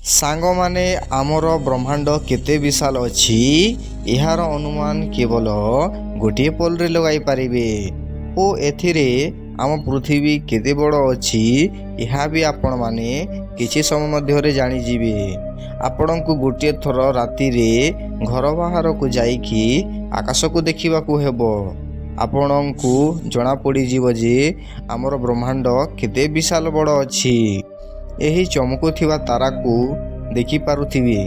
ସାଙ୍ଗମାନେ, ଆମର ବ୍ରହ୍ମାଣ୍ଡ କେତେ ବିଶାଳ ଅଛି, ଏହାର ଅନୁମାନ କେବଳ ଗୋଟିଏ ପଲରେ ଲଗାଇ ପାରିବେ ଓ ଏଥିରେ ଆମ ପୃଥିବୀ କେତେ ବଡ଼ ଅଛି, ଏହା ବି ଆପଣମାନେ କିଛି ସମୟ ମଧ୍ୟରେ ଜାଣିଯିବେ। ଆପଣଙ୍କୁ ଗୋଟିଏ ଥର ରାତିରେ ଘର ବାହାରକୁ ଯାଇକି ଆକାଶକୁ ଦେଖିବାକୁ ହେବ। ଆପଣଙ୍କୁ ଜଣାପଡ଼ିଯିବ ଯେ ଆମର ବ୍ରହ୍ମାଣ୍ଡ କେତେ ବିଶାଳ ବଡ଼ ଅଛି। ଏହି ଚମକୁଥିବା ତାରାକୁ ଦେଖିପାରୁଥିବେ,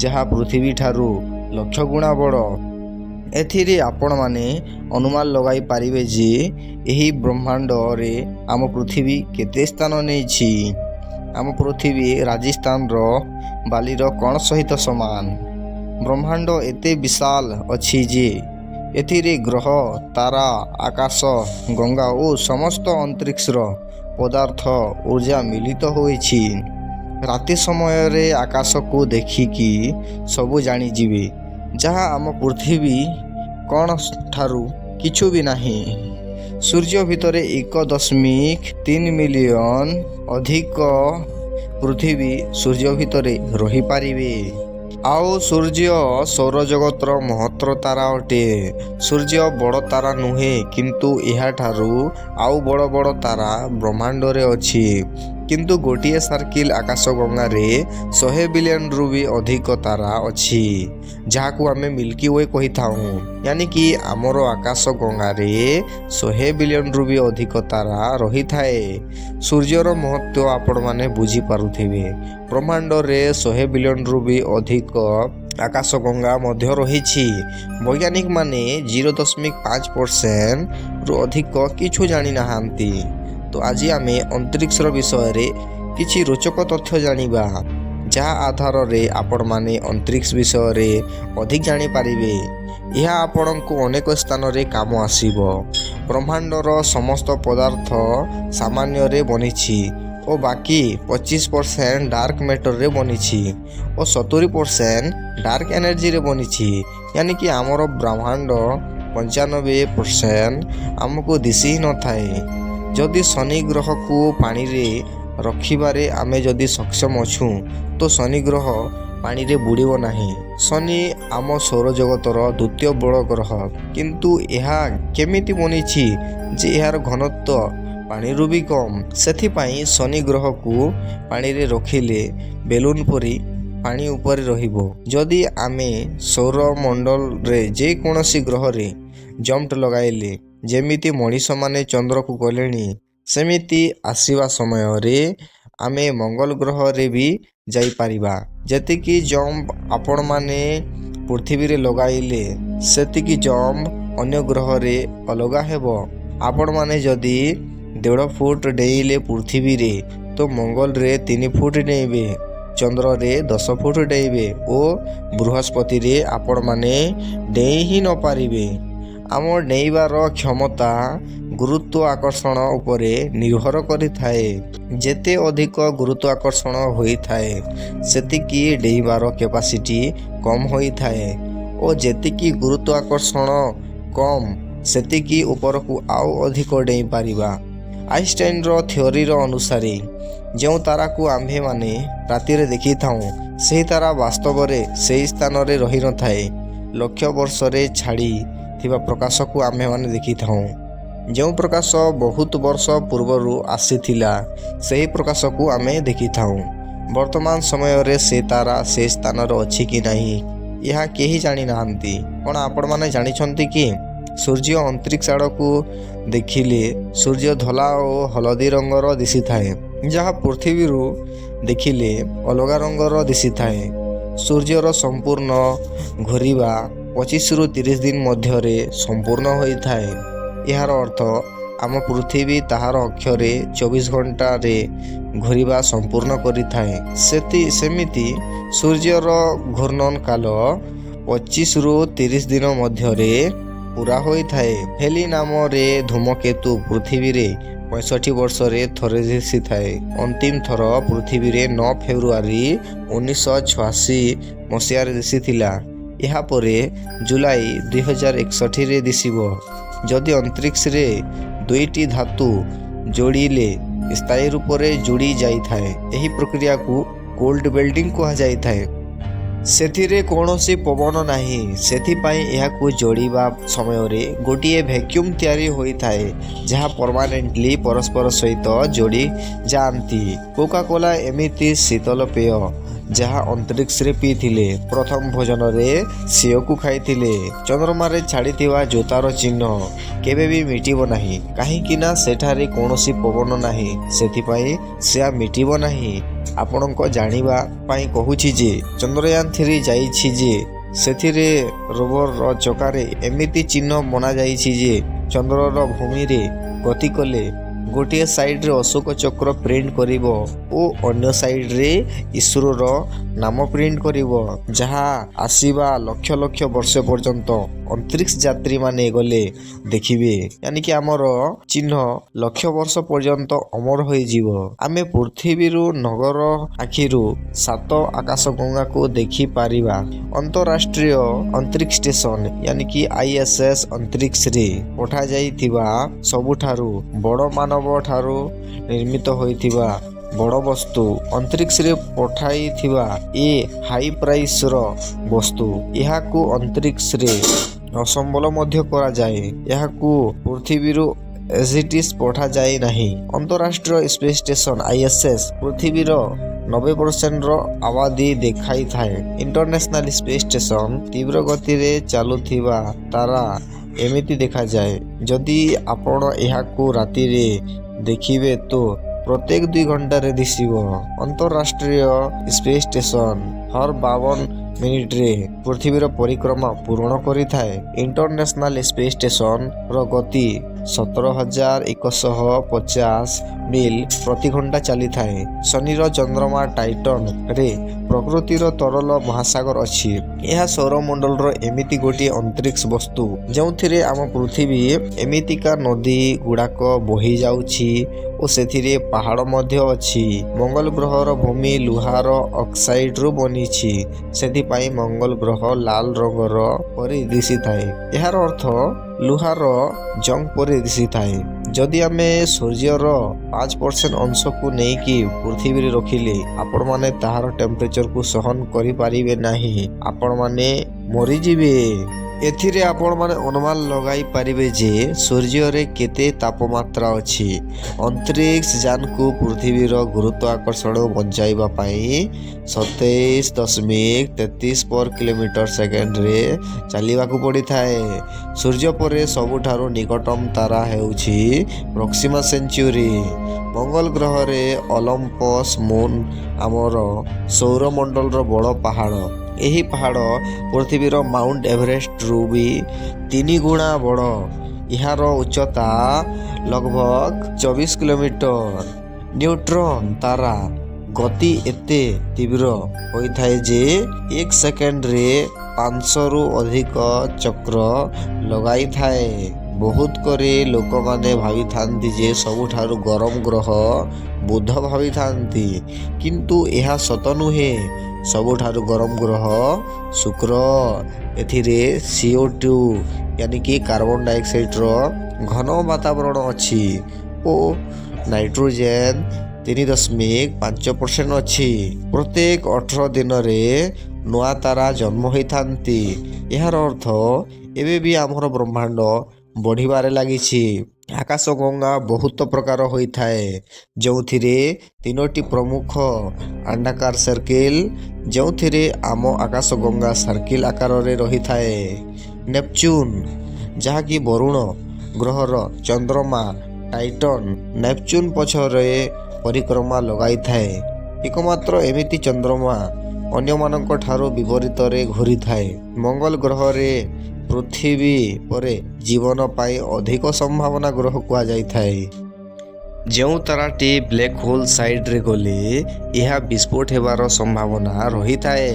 ଯାହା ପୃଥିବୀଠାରୁ ଲକ୍ଷ ଗୁଣା ବଡ଼। ଏଥିରେ ଆପଣମାନେ ଅନୁମାନ ଲଗାଇ ପାରିବେ ଯେ ଏହି ବ୍ରହ୍ମାଣ୍ଡରେ ଆମ ପୃଥିବୀ କେତେ ସ୍ଥାନ ନେଇଛି। ଆମ ପୃଥିବୀ ରାଜସ୍ଥାନର ବାଲିର କଣ ସହିତ ସମାନ। ବ୍ରହ୍ମାଣ୍ଡ ଏତେ ବିଶାଳ ଅଛି ଯେ ଏଥିରେ ଗ୍ରହ, ତାରା, ଆକାଶ ଗଙ୍ଗା ଓ ସମସ୍ତ ଅନ୍ତରିକ୍ଷର ପଦାର୍ଥ ଉର୍ଜା ମିଳିତ ହୋଇଛି। ରାତି ସମୟରେ ଆକାଶକୁ ଦେଖିକି ସବୁ ଜାଣିଯିବେ, ଯାହା ଆମ ପୃଥିବୀ କଣ ଠାରୁ କିଛି ବି ନାହିଁ। ସୂର୍ଯ୍ୟ ଭିତରେ 1.3 ମିଲିୟନ ଅଧିକ ପୃଥିବୀ ସୂର୍ଯ୍ୟ ଭିତରେ ରହିପାରିବେ। ଆଉ ସୂର୍ଯ୍ୟ ସୌରଜଗତର ମହତ୍ତର ତାରା ଅଟେ। ସୂର୍ଯ୍ୟ ବଡ଼ ତାରା ନୁହେଁ, କିନ୍ତୁ ଏହାଠାରୁ ଆଉ ବଡ଼ ବଡ଼ ତାରା ବ୍ରହ୍ମାଣ୍ଡରେ ଅଛି। କିନ୍ତୁ ଗୋଟିଏ ସାର୍କିଲ ଆକାଶଗଙ୍ଗାରେ 100 ବିଲିୟନରୁ ବି ଅଧିକ ତାରା ଅଛି, ଯାହାକୁ ଆମେ ମିଲ୍କି we କହିଥାଉ। ୟାନି କି ଆମର ଆକାଶ ଗଙ୍ଗାରେ 100 ବିଲିୟନରୁ ବି ଅଧିକ ତାରା ରହିଥାଏ। ସୂର୍ଯ୍ୟର ମହତ୍ତ୍ୱ ଆପଣମାନେ ବୁଝିପାରୁଥିବେ। ବ୍ରହ୍ମାଣ୍ଡରେ 100 ବିଲିୟନରୁ ବି ଅଧିକ ଆକାଶଗଙ୍ଗା ମଧ୍ୟ ରହିଛି। ବୈଜ୍ଞାନିକମାନେ 0.5%ରୁ ଅଧିକ କିଛି ଜାଣିନାହାନ୍ତି। ତ ଆଜି ଆମେ ଅନ୍ତରିକ୍ଷର ବିଷୟରେ କିଛି ରୋଚକ ତଥ୍ୟ ଜାଣିବା, ଯାହା ଆଧାରରେ ଆପଣମାନେ ଅନ୍ତରିକ୍ଷ ବିଷୟରେ ଅଧିକ ଜାଣିପାରିବେ। ଏହା ଆପଣଙ୍କୁ ଅନେକ ସ୍ଥାନରେ କାମ ଆସିବ। ବ୍ରହ୍ମାଣ୍ଡର ସମସ୍ତ ପଦାର୍ଥ ସାମାନ୍ୟରେ ବନିଛି ଓ ବାକି 25% ଡାର୍କ ମ୍ୟାଟରରେ ବନିଛି ଓ 70% ଡାର୍କ ଏନର୍ଜିରେ ବନିଛି। ୟାନି କି ଆମର ବ୍ରହ୍ମାଣ୍ଡ 95% ଆମକୁ ଦିଶି ହିଁ ନଥାଏ। ଯଦି ଶନି ଗ୍ରହକୁ ପାଣିରେ ରଖିବାରେ ଆମେ ଯଦି ସକ୍ଷମ ଅଛୁ, ତ ଶନି ଗ୍ରହ ପାଣିରେ ବୁଡ଼ିବ ନାହିଁ। ଶନି ଆମ ସୌରଜଗତର ଦ୍ୱିତୀୟ ବଡ଼ ଗ୍ରହ, କିନ୍ତୁ ଏହା କେମିତି ବନିଛି ଯେ ଏହାର ଘନତ୍ୱ ପାଣିରୁ ବି କମ୍? ସେଥିପାଇଁ ଶନି ଗ୍ରହକୁ ପାଣିରେ ରଖିଲେ ବେଲୁନ ପରି ପାଣି ଉପରେ ରହିବ। ଯଦି ଆମେ ସୌରମଣ୍ଡଳରେ ଯେକୌଣସି ଗ୍ରହରେ ଜମ୍ପ ଲଗାଇଲେ, ଯେମିତି ମଣିଷମାନେ ଚନ୍ଦ୍ରକୁ ଗଲେଣି, ସେମିତି ଆସିବା ସମୟରେ ଆମେ ମଙ୍ଗଳ ଗ୍ରହରେ ବି ଯାଇପାରିବା। ଯେତିକି ଜମ୍ପ ଆପଣମାନେ ପୃଥିବୀରେ ଲଗାଇଲେ, ସେତିକି ଜମ୍ପ ଅନ୍ୟ ଗ୍ରହରେ ଅଲଗା ହେବ। ଆପଣମାନେ ଯଦି 1.5 ଫୁଟ ଡେଇଁଲେ ପୃଥିବୀରେ, ତ ମଙ୍ଗଳରେ 3 ଫୁଟ ଡେଇଁବେ, ଚନ୍ଦ୍ରରେ 10 ଫୁଟ ଡେଇଁବେ ଓ ବୃହସ୍ପତିରେ ଆପଣମାନେ ଡେଇଁ ହିଁ ନପାରିବେ। ଆମ ଡେଇଁବାର କ୍ଷମତା ଗୁରୁତ୍ୱ ଆକର୍ଷଣ ଉପରେ ନିର୍ଭର କରିଥାଏ। ଯେତେ ଅଧିକ ଗୁରୁତ୍ୱ ଆକର୍ଷଣ ହୋଇଥାଏ, ସେତିକି ଡେଇଁବାର କ୍ୟାପାସିଟି କମ୍ ହୋଇଥାଏ ଓ ଯେତିକି ଗୁରୁତ୍ୱ ଆକର୍ଷଣ କମ୍, ସେତିକି ଉପରକୁ ଆଉ ଅଧିକ ଡେଇଁ ପାରିବା। ଆଇନଷ୍ଟାଇନର ଥିଓରିର ଅନୁସାରେ ଯେଉଁ ତାରାକୁ ଆମ୍ଭେମାନେ ରାତିରେ ଦେଖିଥାଉଁ, ସେହି ତାରା ବାସ୍ତବରେ ସେହି ସ୍ଥାନରେ ରହିନଥାଏ। ଲକ୍ଷ ବର୍ଷରେ ଛାଡ଼ି ଥିବା ପ୍ରକାଶକୁ ଆମ୍ଭେମାନେ ଦେଖିଥାଉଁ। ଯେଉଁ ପ୍ରକାଶ ବହୁତ ବର୍ଷ ପୂର୍ବରୁ ଆସିଥିଲା, ସେହି ପ୍ରକାଶକୁ ଆମେ ଦେଖିଥାଉଁ। ବର୍ତ୍ତମାନ ସମୟରେ ସେ ତାରା ସେ ସ୍ଥାନରେ ଅଛି କି ନାହିଁ, ଏହା କେହି ଜାଣିନାହାନ୍ତି। କ'ଣ ଆପଣମାନେ ଜାଣିଛନ୍ତି କି ସୂର୍ଯ୍ୟ ଅନ୍ତରିକ୍ଷ ଆଡ଼କୁ ଦେଖିଲେ ସୂର୍ଯ୍ୟ ଧଳା ଓ ହଳଦୀ ରଙ୍ଗର ଦିଶିଥାଏ, ଯାହା ପୃଥିବୀରୁ ଦେଖିଲେ ଅଲଗା ରଙ୍ଗର ଦିଶିଥାଏ? ସୂର୍ଯ୍ୟର ସମ୍ପୂର୍ଣ୍ଣ ଘୂରିବା 25ରୁ 30 ଦିନ ମଧ୍ୟରେ ସମ୍ପୂର୍ଣ୍ଣ ହୋଇଥାଏ। ଏହାର ଅର୍ଥ ଆମ ପୃଥିବୀ ତାହାର ଅକ୍ଷରେ 24 ଘଣ୍ଟାରେ ଘୂରିବା ସମ୍ପୂର୍ଣ୍ଣ କରିଥାଏ। ସେମିତି ସୂର୍ଯ୍ୟର ଘୂର୍ଣ୍ଣନ କାଳ 25ରୁ 30 ଦିନ ମଧ୍ୟରେ ପୂରା ହୋଇଥାଏ। ହେଲି ନାମରେ ଧୂମକେତୁ ପୃଥିବୀରେ 65 ବର୍ଷରେ ଥରେ ଦିଶିଥାଏ। ଅନ୍ତିମ ଥର ପୃଥିବୀରେ 9 ଫେବୃଆରୀ 1986 ମସିହାରେ ଦିଶିଥିଲା। ଏହାପରେ ଜୁଲାଇ 2061ରେ ଦିଶିବ। ଯଦି ଅନ୍ତରିକ୍ଷରେ ଦୁଇଟି ଧାତୁ ଯୋଡ଼ିଲେ ସ୍ଥାୟୀ ରୂପରେ ଯୋଡ଼ି ଯାଇଥାଏ, ଏହି ପ୍ରକ୍ରିୟାକୁ କୋଲ୍ଡ ବିଲ୍ଡିଂ କୁହାଯାଇଥାଏ। ସେଥିରେ କୌଣସି ପବନ ନାହିଁ। ସେଥିପାଇଁ ଏହାକୁ ଯୋଡ଼ିବା ସମୟରେ ଗୋଟିଏ ଭ୍ୟାକ୍ୟୁମ୍ ତିଆରି ହୋଇଥାଏ, ଯାହା ପରମାନେଣ୍ଟଲି ପରସ୍ପର ସହିତ ଯୋଡ଼ି ଯାଆନ୍ତି। କୋକାକୋଲା ଏମିତି ଶୀତଳ ପେୟ, ଯାହା ଅନ୍ତରିକ୍ଷରେ ପିଇଥିଲେ। ପ୍ରଥମ ଭୋଜନରେ ସେଓକୁ ଖାଇଥିଲେ। ଚନ୍ଦ୍ରମାରେ ଛାଡ଼ିଥିବା ଜୋତାର ଚିହ୍ନ କେବେ ବି ମିଟିବ ନାହିଁ, କାହିଁକି ନା ସେଠାରେ କୌଣସି ପବନ ନାହିଁ, ସେଥିପାଇଁ ସେଆ ମିଟିବ ନାହିଁ। ଆପଣଙ୍କ ଜାଣିବା ପାଇଁ କହୁଛି ଯେ ଚନ୍ଦ୍ରୟାନ 3 ଯାଇଛି ଯେ ସେଥିରେ ରୋଭରର ଚକାରେ ଏମିତି ଚିହ୍ନ ବନାଯାଇଛି ଯେ ଚନ୍ଦ୍ରର ଭୂମିରେ ଗତି କଲେ ଗୋଟିଏ ସାଇଡ଼ରେ ଅଶୋକ ଚକ୍ର ପ୍ରିଣ୍ଟ କରିବ ଓ ଅନ୍ୟ ସାଇଡ଼ରେ ଇସ୍ରୋର ନାମ ପ୍ରିଣ୍ଟ କରିବ, ଯାହା ଆସିବା ଲକ୍ଷ ଲକ୍ଷ ବର୍ଷ ପର୍ଯ୍ୟନ୍ତ ଅନ୍ତରିକ୍ଷ ଯାତ୍ରୀମାନେ ଗଲେ ଦେଖିବେ। ୟାନି କି ଆମର ଚିହ୍ନ ଲକ୍ଷ ବର୍ଷ ପର୍ଯ୍ୟନ୍ତ ଅମର ହୋଇଯିବ। ଆମେ ପୃଥିବୀରୁ ନଗର ଆଖିରୁ ସାତ ଆକାଶ ଗଙ୍ଗାକୁ ଦେଖିପାରିବା। ଅନ୍ତରାଷ୍ଟ୍ରୀୟ ଅନ୍ତରିକ୍ଷ ଷ୍ଟେସନ ୟାନି କି ଆଇଏସ୍ଏସ୍ ଅନ୍ତରିକ୍ଷରେ ପଠାଯାଇଥିବା ସବୁଠାରୁ ବଡ଼ ମାନବ ଠାରୁ ନିର୍ମିତ ହୋଇଥିବା ବଡ଼ ବସ୍ତୁ। ଅନ୍ତରିକ୍ଷରେ ପଠାଇଥିବା ଏ ହାଇ ପ୍ରାଇସ୍ର ବସ୍ତୁ। ଏହାକୁ ଅନ୍ତରିକ୍ଷରେ ଅସମ୍ବଲ ମଧ୍ୟ କରାଯାଏ। ଏହାକୁ ପୃଥିବୀରୁ ଏଜିଟିସ୍ ପଠାଯାଏ ନାହିଁ। ଅନ୍ତରାଷ୍ଟ୍ରୀୟ ସ୍ପେସ୍ ଷ୍ଟେସନ ଆଇଏସ୍ଏସ୍ ପୃଥିବୀର 90 ପରସେଣ୍ଟର ଆବାଦୀ ଦେଖାଇଥାଏ। ଇଣ୍ଟରନ୍ୟାସନାଲ ସ୍ପେସ୍ ଷ୍ଟେସନ ତୀବ୍ର ଗତିରେ ଚାଲୁଥିବା ତାରା ଏମିତି ଦେଖାଯାଏ। ଯଦି ଆପଣ ଏହାକୁ ରାତିରେ ଦେଖିବେ ତ ପ୍ରତ୍ୟେକ 2 ଘଣ୍ଟାରେ ଦିଶିବ। ଅନ୍ତରାଷ୍ଟ୍ରୀୟ ସ୍ପେସ୍ ଷ୍ଟେସନ ହର 52 ମିନିଟରେ ପୃଥିବୀର ପରିକ୍ରମା ପୂରଣ କରିଥାଏ। ଇଣ୍ଟରନ୍ୟାସନାଲ ସ୍ପେସ୍ ଷ୍ଟେସନର ଗତି 17,150 ମିଲ୍ ପ୍ରତି ଘଣ୍ଟା ଚାଲିଥାଏ। ଶନିର ଚନ୍ଦ୍ରମା ଟାଇଟନରେ ପ୍ରକୃତିର ତରଳ ମହାସାଗର ଅଛି। ଏହା ସୌରମଣ୍ଡଳର ଏମିତି ଗୋଟିଏ ଅନ୍ତରିକ୍ଷ ବସ୍ତୁ, ଯେଉଁଥିରେ ଆମ ପୃଥିବୀ ଏମିତିକା ନଦୀ ଗୁଡ଼ାକ ବୋହି ଯାଉଛି ଓ ସେଥିରେ ପାହାଡ଼ ମଧ୍ୟ ଅଛି। ମଙ୍ଗଳ ଗ୍ରହର ଭୂମି ଲୁହାର ଅକ୍ସାଇଡରୁ ବନିଛି, ସେଥିପାଇଁ ମଙ୍ଗଳ ଗ୍ରହ ଲାଲ ରଙ୍ଗର ପରି ଦିଶିଥାଏ। ଏହାର ଅର୍ଥ ଲୁହାର ଜଙ୍ଗ ପରି ଦିଶିଥାଏ। ଯଦି ଆମେ ସୂର୍ଯ୍ୟର 5% ଅଂଶକୁ ନେଇକି ପୃଥିବୀରେ ରଖିଲେ, ଆପଣମାନେ ତାହାର ଟେମ୍ପରେଚରକୁ ସହନ କରିପାରିବେ ନାହିଁ, ଆପଣମାନେ ମରିଯିବେ। ଏଥିରେ ଆପଣମାନେ ଅନୁମାନ ଲଗାଇ ପାରିବେ ଯେ ସୂର୍ଯ୍ୟରେ କେତେ ତାପମାତ୍ରା ଅଛି। ଅନ୍ତରିକ୍ଷ ଯାନକୁ ପୃଥିବୀର ଗୁରୁତ୍ୱ ଆକର୍ଷଣ ବଞ୍ଚାଇବା ପାଇଁ 27.33 ପର କିଲୋମିଟର ସେକେଣ୍ଡରେ ଚାଲିବାକୁ ପଡ଼ିଥାଏ। ସୂର୍ଯ୍ୟ ପରେ ସବୁଠାରୁ ନିକଟତମ ତାରା ହେଉଛି ପ୍ରକ୍ସିମା ସେଣ୍ଟୁରୀ। ମଙ୍ଗଳ ଗ୍ରହରେ ଅଲମ୍ପସ୍ ମୁନ୍ ଆମର ସୌରମଣ୍ଡଳର ବଡ଼ ପାହାଡ଼। ଏହି ପାହାଡ଼ ପୃଥିବୀର ମାଉଣ୍ଟ ଏଭରେଷ୍ଟରୁ ବି 3 ଗୁଣା ବଡ଼। ଏହାର ଉଚ୍ଚତା ଲଗଭଗ 24 କିଲୋମିଟର। ନ୍ୟୁଟ୍ରନ୍ ତାରା ଗତି ଏତେ ତୀବ୍ର ହୋଇଥାଏ ଯେ ଏକ ସେକେଣ୍ଡରେ 500ରୁ ଅଧିକ ଚକ୍ର ଲଗାଇଥାଏ। ବହୁତ କରି ଲୋକମାନେ ଭାବିଥାନ୍ତି ଯେ ସବୁଠାରୁ ଗରମ ଗ୍ରହ ବୁଧ ଭାବିଥାନ୍ତି, କିନ୍ତୁ ଏହା ସତ ନୁହେଁ। ସବୁଠାରୁ ଗରମ ଗ୍ରହ ଶୁକ୍ର। ଏଥିରେ CO2 ୟାନି କି କାର୍ବନ ଡାଇଅକ୍ସାଇଡର ଘନ ବାତାବରଣ ଅଛି ଓ ନାଇଟ୍ରୋଜେନ୍ 3.5% ଅଛି। ପ୍ରତ୍ୟେକ 18 ଦିନରେ ନୂଆ ତାରା ଜନ୍ମ ହୋଇଥାନ୍ତି। ଏହାର ଅର୍ଥ ଏବେ ବି ଆମର ବ୍ରହ୍ମାଣ୍ଡ ବଢ଼ିବାରେ ଲାଗିଛି। ଆକାଶଗଙ୍ଗା ବହୁତ ପ୍ରକାର ହୋଇଥାଏ, ଯେଉଁଥିରେ ତିନୋଟି ପ୍ରମୁଖ: ଅଣ୍ଡାକାର ସର୍କିଲ୍, ଯେଉଁଥିରେ ଆମ ଆକାଶଗଙ୍ଗା ସର୍କିଲ୍ ଆକାରରେ ରହିଥାଏ। ନେପଚୁନ୍, ଯାହାକି ବରୁଣ ଗ୍ରହର ଚନ୍ଦ୍ରମା ଟାଇଟନ୍, ନେପଚୁନ୍ ପଛରେ ପରିକ୍ରମା ଲଗାଇଥାଏ। ଏକମାତ୍ର ଏମିତି ଚନ୍ଦ୍ରମା ଅନ୍ୟମାନଙ୍କ ଠାରୁ ବିପରୀତରେ ଘୂରିଥାଏ। ମଙ୍ଗଳ ଗ୍ରହରେ ପୃଥିବୀ ପରେ ଜୀବନ ପାଇଁ ଅଧିକ ସମ୍ଭାବନା ଗ୍ରହ କୁହାଯାଇଥାଏ। ଯେଉଁ ତାରାଟି ବ୍ଲାକ୍ ହୋଲ୍ ସାଇଡ଼ରେ ଗଲେ ଏହା ବିସ୍ଫୋଟ ହେବାର ସମ୍ଭାବନା ରହିଥାଏ,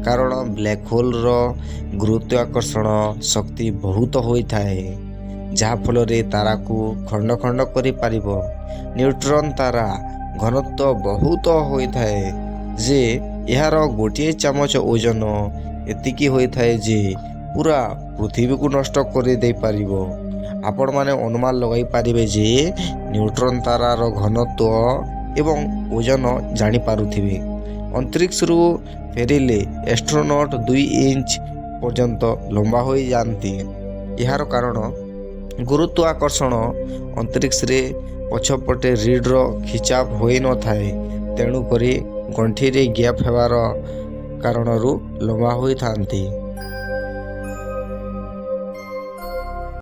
କାରଣ ବ୍ଲାକ୍ ହୋଲ୍ର ଗୁରୁତ୍ୱାକର୍ଷଣ ଶକ୍ତି ବହୁତ ହୋଇଥାଏ, ଯାହାଫଳରେ ତାରାକୁ ଖଣ୍ଡ ଖଣ୍ଡ କରିପାରିବ। ନ୍ୟୁଟ୍ରନ୍ ତାରା ଘନତ୍ୱ ବହୁତ ହୋଇଥାଏ ଯେ ଏହାର ଗୋଟିଏ ଚାମଚ ଓଜନ ଏତିକି ହୋଇଥାଏ ଯେ ପୁରା ପୃଥିବୀକୁ ନଷ୍ଟ କରିଦେଇପାରିବ। ଆପଣମାନେ ଅନୁମାନ ଲଗାଇ ପାରିବେ ଯେ ନ୍ୟୁଟ୍ରନ୍ ତାରାର ଘନତ୍ୱ ଏବଂ ଓଜନ ଜାଣିପାରୁଥିବେ। ଅନ୍ତରିକ୍ଷରୁ ଫେରିଲେ ଆଷ୍ଟ୍ରୋନଟ୍ 2 ଇଞ୍ଚ ପର୍ଯ୍ୟନ୍ତ ଲମ୍ବା ହୋଇଯାଆନ୍ତି। ଏହାର କାରଣ ଗୁରୁତ୍ୱାକର୍ଷଣ। ଅନ୍ତରିକ୍ଷରେ ପଛପଟେ ରିଡ଼ର ଖିଚାପ ହୋଇନଥାଏ, ତେଣୁକରି ଗଣ୍ଠିରେ ଗ୍ୟାପ୍ ହେବାର କାରଣରୁ ଲମ୍ବା ହୋଇଥାନ୍ତି।